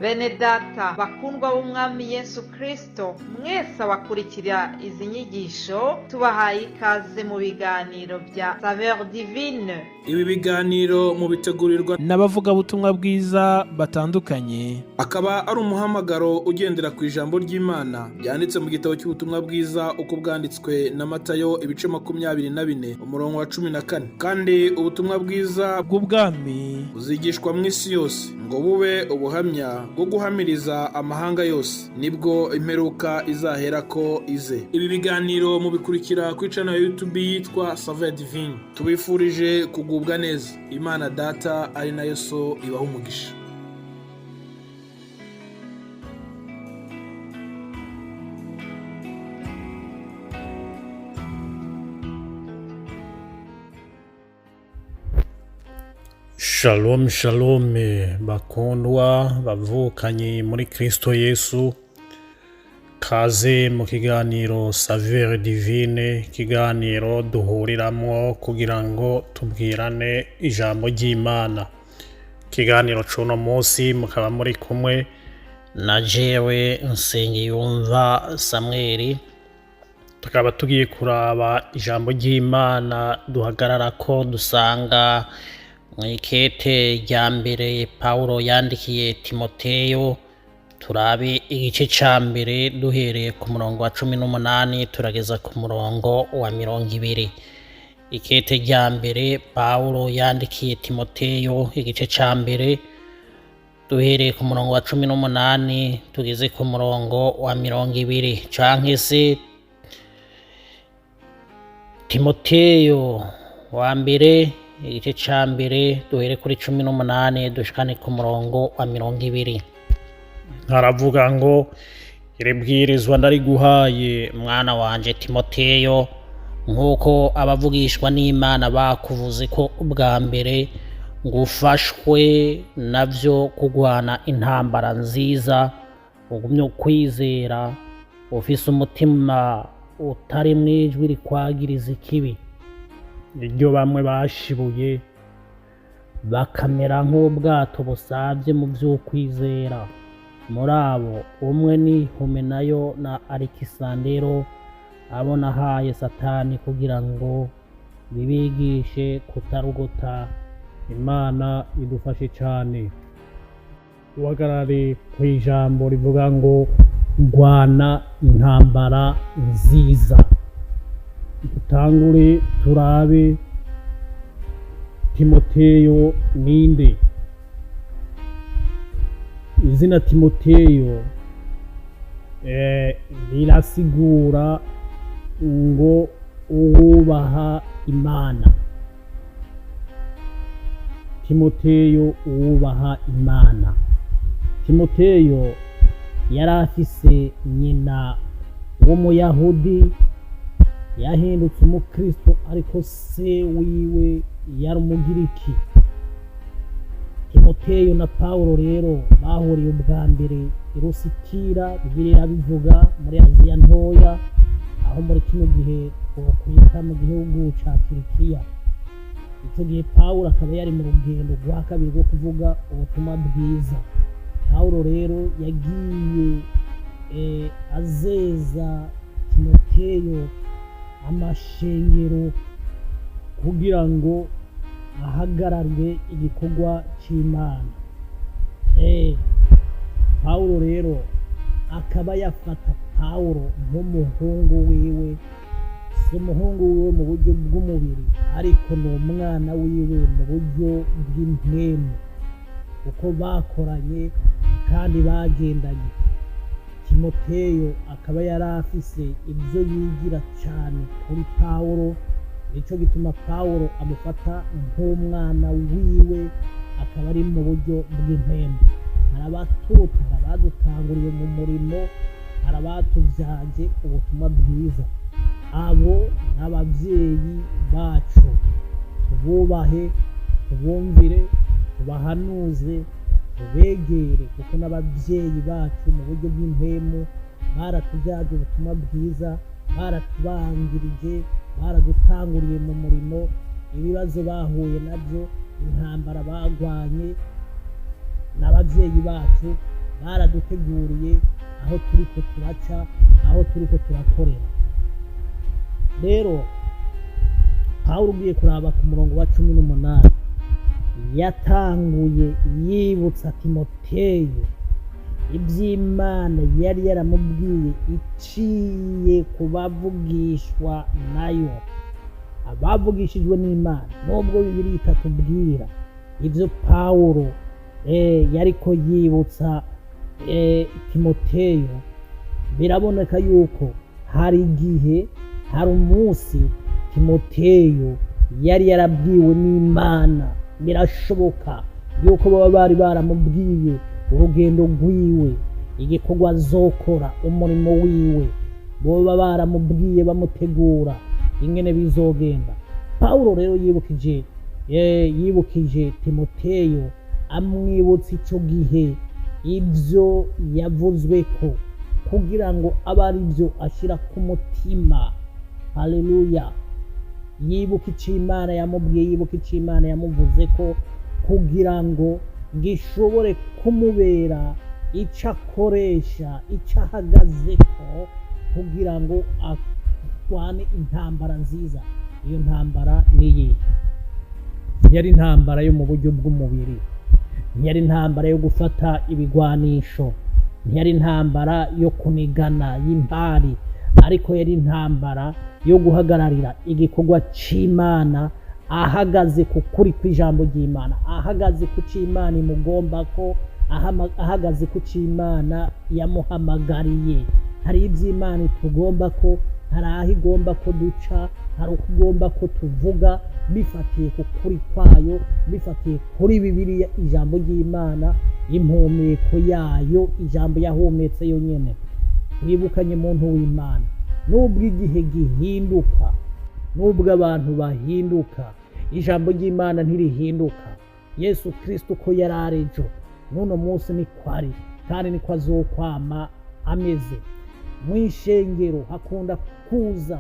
Bene data bakundwa b'Umwami Yesu Kristo, mwese abakurikira izi nyigisho tubahaye ikaze mu biganiro bya Saveur Divine. Ibi biganiro mubitegurirwa n'abavugabutumwa bwiza batandukanye, akaba ari umuhamagaro ugendera ku ijambo ry'Imana ryanditse mu gitabo cy'ubutumwa bwiza uko bwanditswe na Matayo ibice 24 umurongo wa 14. Kandi ubutumwa bwiza bw'ubwami buzigishwa mu isi yose ngo bube ubuhamya bwo guhamiriza amahanga yose, nibwo imperuka izaherako ize. Ibi biganiro mubikurikira kuri channel ya YouTube yitwa Saveur Divine. Tubifurije kugubwa neza. Imana Data ari nayo So ibaha umugisha. Shalom shalom bakundwa bavukanye muri Kristo Yesu, kaze mu kiganiro Saveur Divine, ikiganiro duhuriramwo kugira ngo tubwirane ijambo ry'Imana. Ikiganiro c'uno munsi mukaba muri kumwe na jewe Nsengiyumva Samweli, tukaba tugiye kuraba ijambo ry'Imana duhagararako dusanga mw'ikete rya mbere Pawulo yandikiye Timoteyo, turabe igice ca mbere duhereye ku murongo wa 18 turageza ku murongo wa 20. Ikete rya mbere Pawulo yandikiye Timoteyo igice ca mbere duhereye ku murongo wa 18 tugeze ku murongo wa 20, canke se Timoteyo wa mbere igice ca mbere duhere kuri 18 dushikane ku murongo wa 20. Haravuga ngo: iri bwirizwa ndariguhaye mwana wanje Timoteyo, nk'uko abavugishwa n'Imana bakuvuze ko ubwa mbere ngufashwe navyo kugwana intambara nziza, ugumye ukwizera, ufise umutima utari mwijwi rikwagiriza ikibi, iryo bamwe bashibuye bakamera nk'ubwato busavye mu vy'ukwizera. Muri abo umwe ni Humenayo na Alekisandero, abo nahaye Satani kugira ngo bibigishe kutarugota. Imana idufashe cane. Duhagarare ku ijambo rivuga ngo rwana intambara nziza. Dutangure turabe Timoteyo ninde. Izina Timoteyo rirasigura ngo uwubaha Imana. Timoteyo uwubaha Imana. Timoteyo yari afise nyina w'Umuyahudi yahindutse umukristo, ariko se wiwe yari umugiriki. Timoteyo na Pawulo rero bahuriye ubwa mbere i Lusitira, Bibiliya irabivuga, muri Aziya ntoya, aho muri kino gihe twokwita mu gihugu ca Turikiya. Ico gihe Pawulo akaba yari mu rugendo rwa kabiri rwo kuvuga ubutumwa bwiza. Pawulo rero yagiye azeza Timoteyo amashengero kugira ngo ahagararire igikorwa c'Imana. Pawulo rero akaba yafata Pawulo nk'umuhungu wiwe, si umuhungu wiwe mu buryo bw'umubiri, ariko ni umwana wiwe mu buryo bw'impwemu, kuko bakoranye kandi bagendanye. Timoteyo akaba yari afise ibyo yigira cyane kuri Pawulo, nico gituma Pawulo amufata nk'umwana wiwe, akaba ari mu buryo bw'impembe. Hari abaturuta, hari abadutanguriye mu murimo, hari abatuvyaje ubutumwa bwiza. Abo n'abavyeyi bacu, tububahe, tubumvire, tubahanuze, tubegere, kuko n'abavyeyi bacu mu buryo bw'impemu baratuvyaje ubutumwa bwiza, baratubanjirije, baradutanguriye mu murimo. Ibibazo bahuye navyo, intambara bagwanye, n'abavyeyi bacu Baraduteguriye aho turiko turaca, aho turiko turakorera. Rero Pawulo, ugiye kuraba ku murongo wa 18, yatanguye yibutsa Timoteyo iby'Imana yari yaramubwiye iciye ku bavugishwa nayo, abavugishijwe n'Imana. Nubwo Bibiliya itatubwira ibyo Pawulo yariko yibutsa Timoteyo, biraboneka yuko hari igihe, hari umunsi Timoteyo yari yarabwiwe n'Imana. Birashoboka yuko baba bari baramubwiye urugendo rwiwe, igikorwa azokora, umurimo wiwe. Boba baramubwiye, bamutegura ingene bizogenda. Pawulo rero yibukije Timoteyo, amwibutsa ico gihe ibyo yavuzwe ko, kugira ngo abe ari byo ashyira ku mutima. Haleluya! Yibuka icyo Imana yamubwiye, yibuka icyo Imana yamuvuze ko, kugira ngo gishobore kumubera icyo akoresha, icyo ahagaze ko, kugira ngo arwane intambara nziza. Iyo ntambara ni iyihe? Yari intambara yo mu buryo bw'umubiri, ntiyari intambara yo gufata ibigwanisho, ntiyari intambara yo kunigana y'impari, ariko yari intambara yo guhagararira igikorwa c'Imana, ahagaze ku kuri kw'ijambo ry'Imana, ahagaze ku c'Imana imugomba ko, ahagaze ku c'Imana yamuhamagariye. Hari iby'Imana itugomba ko, hari aho igomba ko duca, hari uko igomba ko tuvuga, bifatiye ku kuri kwayo, bifatiye kuri Bibiliya, ijambo ry'Imana, impumeko yayo, ijambo yahumetse yonyene. Wibukanye, muntu w'Imana, nubwo igihe gihinduka, nubwo abantu bahinduka, ijambo ry'Imana ntirihinduka. Yesu Kristo uko yari ari ejo, n'uno munsi niko ari, kandi niko azokwama ameze. Mu ishengero hakunda kuza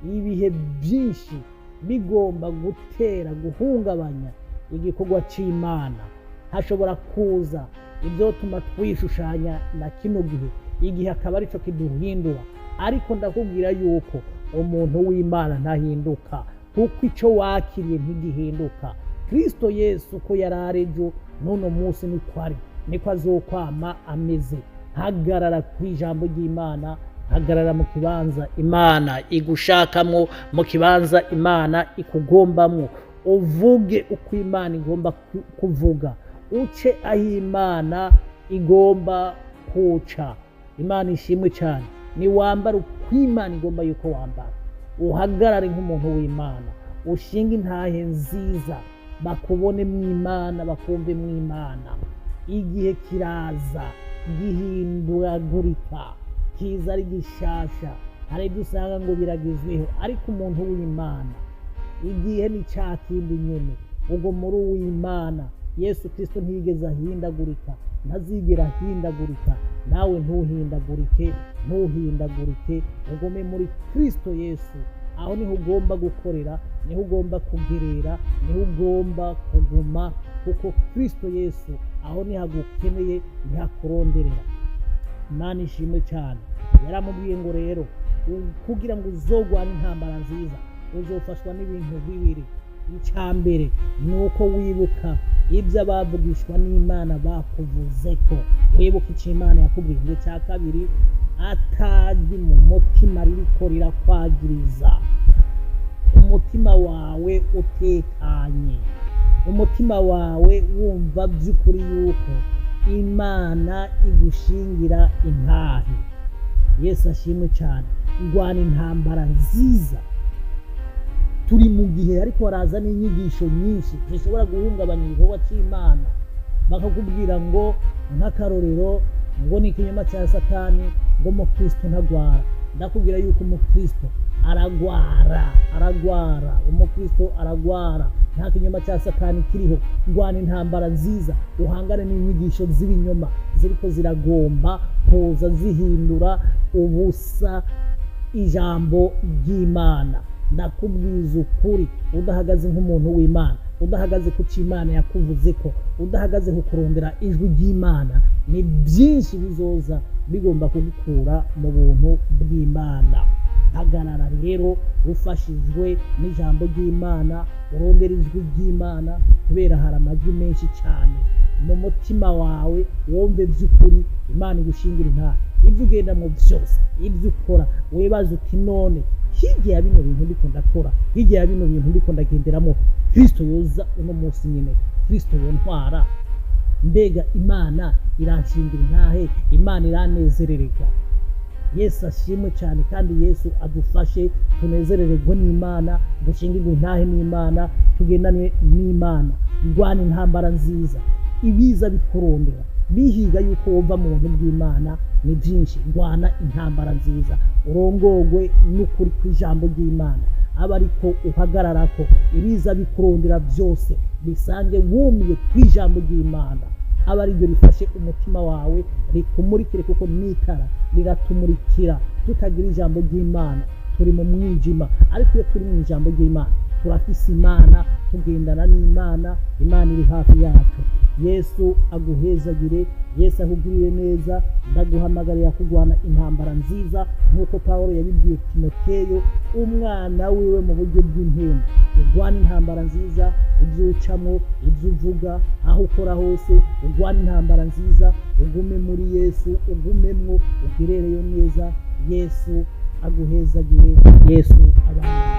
ibihe byinshi bigomba gutera guhungabanya igikorwa c'Imana. Hashobora kuza ibyotuma twishushanya na kino gihe, igihe akaba aricyo kiduhindura. Ariko ndakubwira yuko umuntu w'Imana ntahinduka, kuko icyo wakiriye ntigihinduka. Kristo Yesu uko yari ari ejo, n'uno munsi niko ari, niko azokwama ameze. Hagarara ku ijambo ry'Imana, hagarara mu kibanza Imana igushakamwo, mu kibanza Imana ikugombamwo. Uvuge uko Imana igomba kuvuga, uce aho Imana igomba kuca. Imana ishimwe cyane. Niwambara uko Imana igomba yuko wambara, uhagarare nk'umuntu w'Imana, ushinge intahe nziza, bakubone mu Imana, bakumve mu Imana. Igihe kiraza gihinduragurika, kiza ari gishasha. Hari ibyo usanga ngo biragezweho, ariko umuntu w'Imana igihe ni cya kindi nyene. Ubwo muri uw'Imana, Yesu Kristo ntiyigeze ahindagurika, ntazigera ahindagurika. Nawe ntuhindagurike, ntuhindagurike, ugume muri Kristo Yesu. Aho niho ugomba gukorera, niho ugomba kugerera, niho ugomba kuguma, kuko Kristo Yesu aho niho agukeneye, niho akuronderera. Imana ishimwe cyane. Yaramubwiye ngo rero kugira ngo uzogwane intambara nziza, uzofashwa n'ibintu bibiri. Icya mbere ni uko wibuka ibyo abavugishwa n'Imana bakuvuze ko, wibuka icyo Imana yakubwiye. Ngo icya kabiri, atajwi mu mutima ririko rirakwagiriza, umutima wawe utekanye, umutima wawe wumva by'ukuri yuko Imana igushingira intahe. Yesu ashimwe cyane. Rwana intambara nziza. Turi mu gihe ariko haraza n'inyigisho nyinshi zishobora guhungabanya igikorwa cy'Imana. Bakakubwira ngo, nk'akarorero, ngo ni ikinyoma cya Satani, ngo umukristo ntagwara. Ndakubwira yuko umukristo aragwara, aragwara, umukristo aragwara. Nta kinyoma cya Satani kiriho. Rwana intambara nziza, uhangane n'inyigisho z'ibinyoma ziriko ziragomba kuza zihindura ubusa ijambo ry'Imana. Ndakubwiza ukuri, udahagaze nk'umuntu w'Imana, udahagaze ku cyo Imana yakuvuze ko, udahagaze ku kurondera ijwi ry'Imana, Ni byinshi bizoza bigomba kugukura mu buntu bw'Imana. Hagarara rero ufashijwe n'ijambo ry'Imana, urondera ijwi ry'Imana, kubera hari amajwi menshi cyane. Mu mutima wawe wumve by'ukuri Imana igushingira intara, ibyo ugendamo byose, ibyo ukora, wibaze uti: none hirya ya bino bintu ndiko ndakora, hirya ya bino bintu ndiko ndagenderamo, Kristo yoza uno munsi nyine, Kristo yontwara? Mbega Imana iranshingira intahe? Imana iranezerererwa? Yesu ashimwe cyane, kandi Yesu adufashe tunezerererwe n'Imana, dushingirwe intahe n'Imana, tugendane n'Imana. Rwana intambara nziza. Ibiza bikurondera bihiga yuko wumva mu buntu bw'Imana ni byinshi. Rwana intambara nziza, urongogwe n'ukuri kw'ijambo ry'Imana, aba ariko uhagararako. Ibiza bikurondera byose bisange wumiye kw'ijambo ry'Imana, aba ariryo rifashe umutima wawe, rikumurikire, kuko n'itara riratumurikira. Tutagira ijambo ry'Imana turi mu mwijima, ariko iyo turi mu ijambo ry'Imana turafise Imana, tugendana n'Imana, Imana iri hafi yacu. Yesu aguhezagire, Yesu akugirire neza. Ndaguhamagarira kurwana intambara nziza nk'uko Pawulo yabibwiye Timoteyo umwana wiwe mu buryo bw'impemu. Urwana intambara nziza, ibyo ucamo, ibyo uvuga, aho ukora hose, urwana intambara nziza, ugume muri Yesu, ugumemwo, ugerereyo neza. Yesu aguhezagire, Yesu abana.